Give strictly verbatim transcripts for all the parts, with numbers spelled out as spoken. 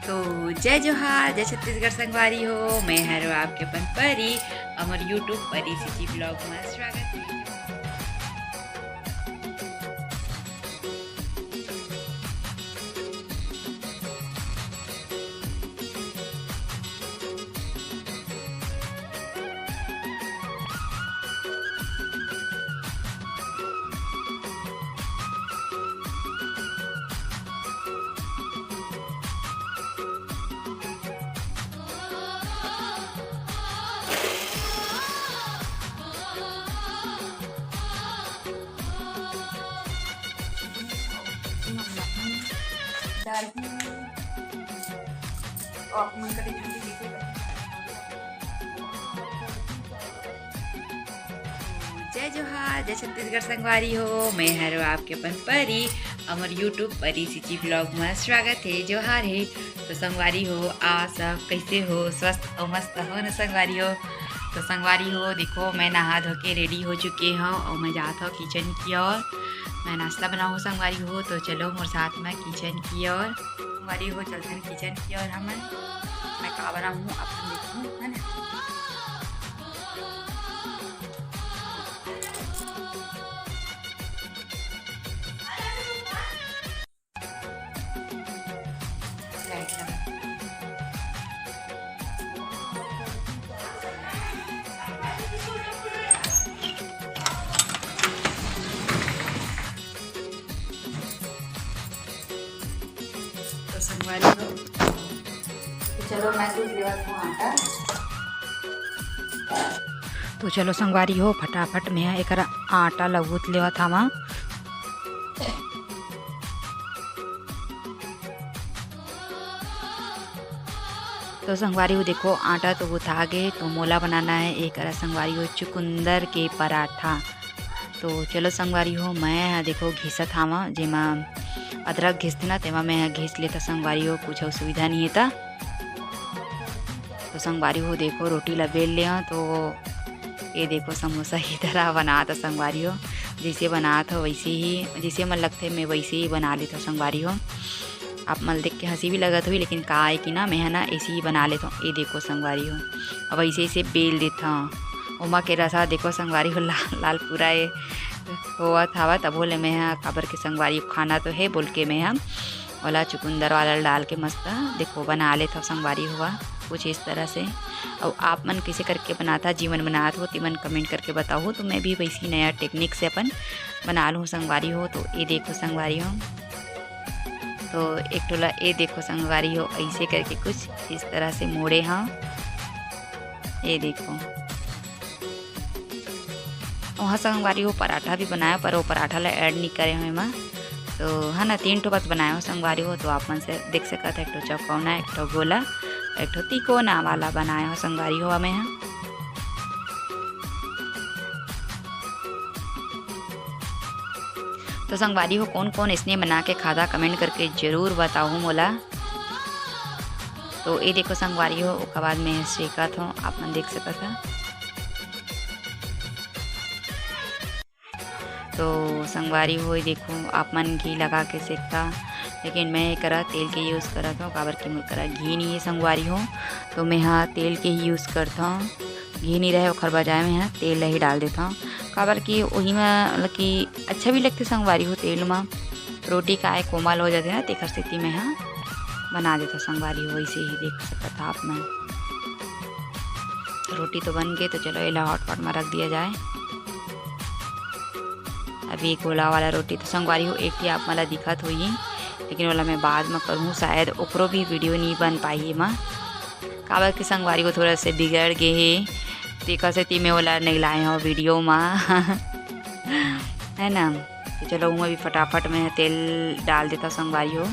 तो जय जोहार, जय छत्तीसगढ़ संगवारी हो, मैं हरो आपके अपन परी, हमर YouTube परी सिटी vlog में स्वागत है। जय जोहार, जय छत्तीसगढ़ संगवारी हो, मैं हरो आपके अपन परी, हमर YouTube परी सिटी vlog में स्वागत है, जोहार है। तो संगवारी हो, आ सब कैसे हो, स्वस्थ और मस्त हो न संगवारी हो? तो संगवारी हो, देखो मैं नहा धो के ready हो चुके हूँ और मैं जात हूँ kitchen की ओर। मैं नाश्ता बनाऊँ संगवारी हो, तो चलो मोर साथ में kitchen की ओर। संगवारी हो, चलथन kitchen की ओर हमन। मैं का बनाऊँ अपन देखूँ, है ना? तो संगवारी हो, तो चलो मैं गूंथ लेवत हूँ आटा। तो चलो संगवारी हो, फटाफट मैं एकरा आटा ल गूंथ लेवत हवा। तो संगवारी हो देखो, आटा तो गुथा गे, तो मोला बनाना है एकरा संगवारी हो चुकुंदर के पराठा। तो चलो संगवारी हो, मैं ह देखो घिसत हावा, जेमा अदरक घिसथे ना, तेमा मैं ह घिस लेता संगवारी हो, कुछ अउ सुविधा नहीं है ता। तो संगवारी हो देखो, रोटी ला बेल ले हव, तो ये देखो समोसा ही तरह बनात हव संगवारी हो, जैसे बनात हव वैसे ही, जैसे मन लगथे मैं वैसे ही बना लेत हव संगवारी हो। आप मन देख के हंसी भी लगत होही, लेकिन का है कि ना, मैं ह ना ऐसे ही बना लेत हव। ये देखो संगवारी हो, अब ऐसे ऐसे बेल देत हव, ओमा के रसा देखो संगवारी हो, लाल लाल पूरा ये होवत हवा, तभो ले मैं ह काबर के संगवारी हो खाना तो है बोल के मैं ह ओला चुकुंदर वाला डाल के मस्त देखो बना लेत हव संगवारी हो, कुछ इस तरह से। अउ आप मन कैसे करके बनात हव, जी मन बनात हो, ते मन comment करके बताओ, तो मैं भी वैसी नया technique से अपन बना लूँ संगवारी हो। तो ये देखो संगवारी हो, तो एक ठो ला ये देखो संगवारी हो, ऐसे करके कुछ इस तरह से मोड़े हव, ये देखो। वहाँ संगवारी हो पराठा भी बनाया, पर वो पराठा ला add नहीं करे हव एमा। तो है ना, तीन ठो बस बनाए हव संगवारी हो, तो आप मन से देख सकत हव, एक ठो चौकोना, एक ठो गोला, एक ठो तिकोना वाला बनाए हव संगवारी हो मैं ह। तो संगवारी हो, कौन कौन इसने बना के खाता, comment करके जरूर बताओ मोला। तो ये देखो संगवारी हो, ओकर बाद मैं सेकत हव, आप मन देख सकत हव। तो संगवारी हो, ये देखो आप मन घी लगा के सेकथा, लेकिन मैं एकरा तेल के use करत हव, काबर कि मोर करा घी नहीं है संगवारी हो, तो मैं हा तेल के ही use करत हव। घी नहीं रहे ओखर बजाय मैं हा तेल ला ही डाल देत हव, काबर कि ओही में मतलब कि अच्छा भी लगथे संगवारी हो तेल में। रोटी काय कोमल हो जाथे ना, तेखर सेती मैं हा बना देत हव संगवारी हो। वैसे ही देख सकत हव आप मन। रोटी तो बन गे, तो चलो एला hot pot में रख दिया जाए। अभी गोला वाला रोटी तो संगवारी हो एक ठे आप मन ला दिखत होही, लेकिन ओला मैं बाद में करूँ, शायद ओकरो भी video नहीं बन पाही एमा, काबर के संगवारी हो थोड़ा से बिगड़ गे हे, तेकर सेती मैं ओला नहीं लाए हव video मा। है ना, तो चलो ओमा भी फटाफट मैं तेल डाल देत हव संगवारी हो।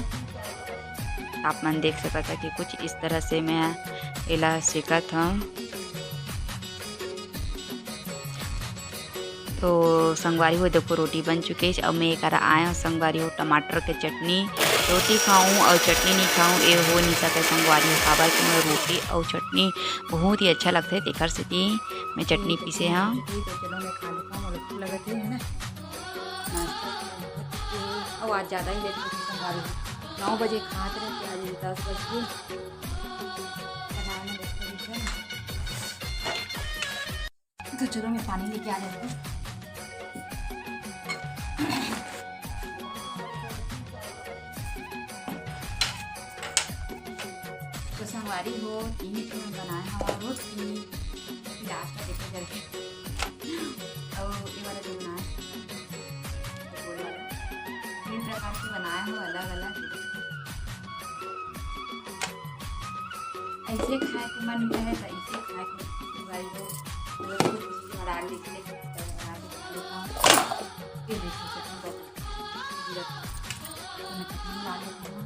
आप मन देख सकत हव कि कुछ इस तरह से मैं एला सेकत हव। तो संगवारी हो देखो रोटी बन चुके हे। अब मैं एकरा आए हव संगवारी हो टमाटर के चटनी, रोटी खाऊं और चटनी नहीं खाऊं, ये हो नहीं सके संगवारी हो, काबर कि मैं रोटी और चटनी बहुत ही अच्छा लगथे, तेकर सेती मैं चटनी पीसे हव। तो चलो मैं खा लेता हूँ, लगत है ना। नाश्ता तो बहुत अच्छा है। और आज ज़्यादा ही लेट हो गई संगवारी हो। नौ बजे खात रहे, आज दस बज गे। बनाए में देखो, देखो। तो चलो, मैं पानी लेके आ जाती हूँ। तो संगवारी हो, तीन ठो बनाए हवा रोटी, गिलास में देखो जल्दी। और ये वाला जो बनाए, गोल वाला, तीन प्रकार के बनाए हो अलग अलग। ऐसे खाए के मन करे तो ऐसे खाए के, भाई हो, वो तो किसी को डाल लेते हैं, तो डाल लेते हैं, फिर देखो चटनी को, जीरा, तो मैं चटनी डाल लेती हूँ।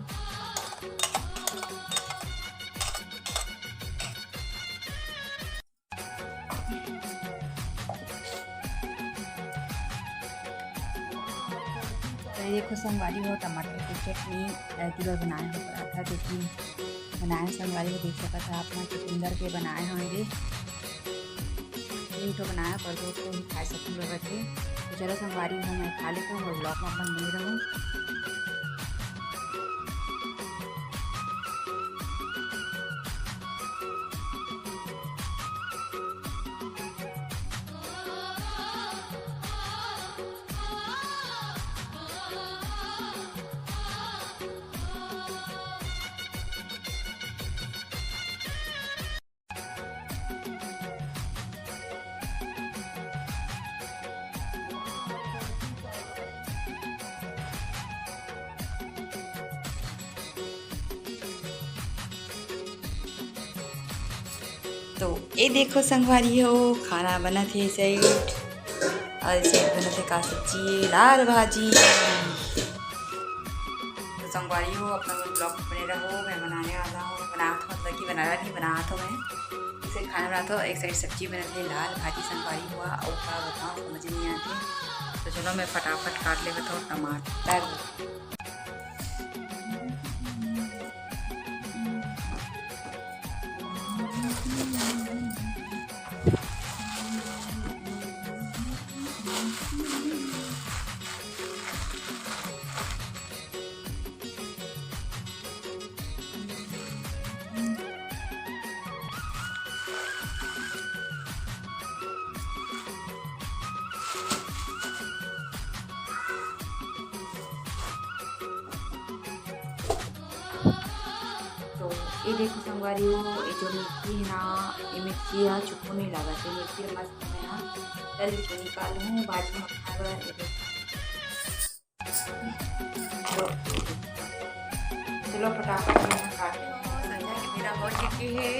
तो ये देखो संगवारी हो, टमाटर की चटनी रेगुलर बनाए हो पराठा, जो कि बनाए संगवारी हो, देख सकत हो आप मन, चुकंदर के बनाए हो ये। तीन ठो बनाए, पर दो ठो ही खाए सकूँ लोग के। तो चलो संगवारी हो, मैं खा लेता हूँ और ब्लॉग में अपन बने रहूँ। तो ये देखो संगवारी हो, खाना बनत हे सेठ, और सेठ बनत हे का सब्जी, दाल भाजी। तो संगवारी हो, अपना मन ब्लॉग में बने रहो। मैं बनाने वाला हूँ, बनात हूँ, मतलब कि बनाना नहीं, बनात हूँ मैं। एक साइड खाना बनात हूँ, एक साइड सब्जी बनत हे, दाल भाजी संगवारी हो, और का बताओ, समझ नहीं आते। तो चलो, मैं फटाफट काट लेवत हूँ टमाटर। तो ये देखो संगवारी हो, ये जो मिर्ची है ना, ये मिर्ची है, चुप्पू नहीं लगा, तो मिर्ची मस्त है ना, तल के निकालूँ, भाजी में खाए वाला, ये देखो। तो चलो फटाफट मैं यहाँ काट लेती हूँ। संध्या की मेरा हो चुकी है,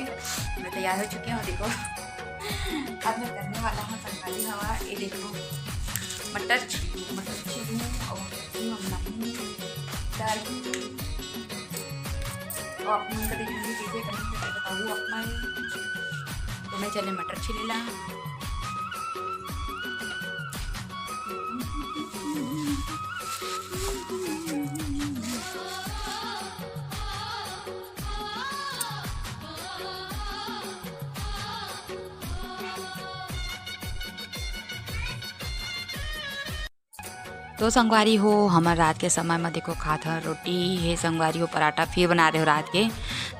मैं तैयार हो चुकी हूँ। देखो, अब मैं करने वाला हूँ संगवारी हो, ये देखो, मटर छीलूँ, मटर छीलूँ और सब्जी में बनाऊँ, डालूँ। तो आप मन का देखेंगे कैसे कमेंट करके बताओ अपना ही। तो मैं चले मटर छीले ला। तो संगवारी हो, हमर रात के समय म देखो खात हन रोटी हे संगवारी हो, पराठा फिर बना रहे हो रात के।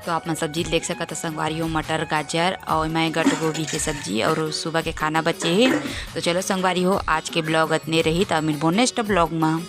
तो आप मन सब्जी देख सकत हो संगवारी हो, मटर, गाजर और मैं गट गोभी के सब्जी और सुबह के खाना बचे हे। तो चलो संगवारी हो, आज के ब्लॉग अतने रही, त मिलबो नेक्स्ट ब्लॉग म।